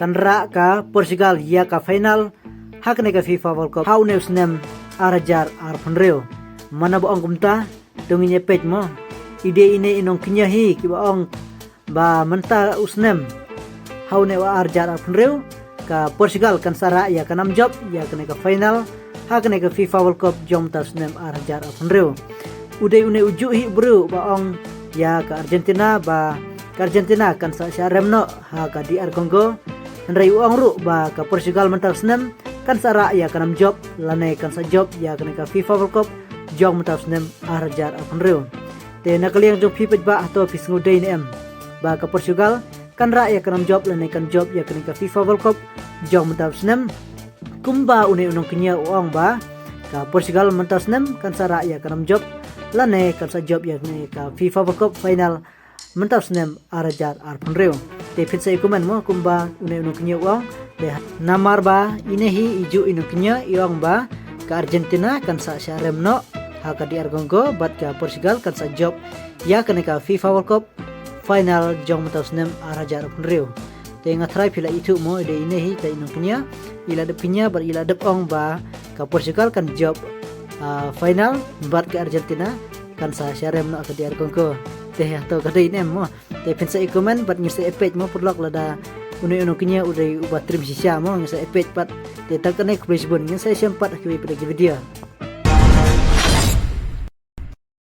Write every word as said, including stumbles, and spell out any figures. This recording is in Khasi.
kan rah ka Portugal ïa ka final ha kane ka FIFA World Cup ha une u snem ar hajar arphew hynriew. Mano ba ong kumta, to ngin ïa peit mo. Ide ine i nongkñia hi kiba ong ba mynta u snem ha une u ar hajar arphew hynriew ka Portugal kan sa rah ïa ka nam jop ïa kane ka final ha kane ka FIFA World Cup jong mynta u snem ar hajar arphew hynriew. U dei une u juh hi u briew ba ong ïa ka Argentina ba ka Argentina kan sa shah rem noh ha ka D R Congo. Hynrei u ong ruh ba ka Portugal mynta u snem kan sa rah ïa ka nam jop lane kan sa jop ïa kane ka FIFA World Cup jong mynta u snem ar hajar arphew hynriew. Te na ka liang jong phi paidbah, hato phi sngewdei ne em ba ka Portugal kan rah ïa ka nam jop lane kan jop ïa kane ka FIFA World Cup jong mynta u snem? Kumba une u nongkñia u ong ba ka Portugal mynta u snem kan sa rah ïa ka nam jop lane kan sa jop ïa kane ka FIFA World Cup final mynta u snem ar hajar arphew hynriew. Te phin sa ïa comment mo kumba une u nongkñia u ong. Te namar ba ine hi i juh i nongkñia i ong ba ka Argentina kan sa shah rem noh ha ka D R Congo bad ka Portugal kan sa jop ïa kane ka FIFA World Cup final jong mynta u snem ar hajar arphew hynriew. Te nga tharai phi la ithuh mo, ide ine hi ta i nongkñia i la dep kñia bad i la dep ong ba ka Portugal kan jop ah, final bad ka Argentina kan sa shah rem noh ha ka D R Congo. Te hato ka dei ne em mo? Te phin sa ïa comment bad ngin sa ïa peit mo paralok lada une u nongkñia u dei uba trim shisha mo, ngin sa ïa peit pat. Te tang kane, khublei shibun, ngin sa ïashem pat ha kiwei pat ki video.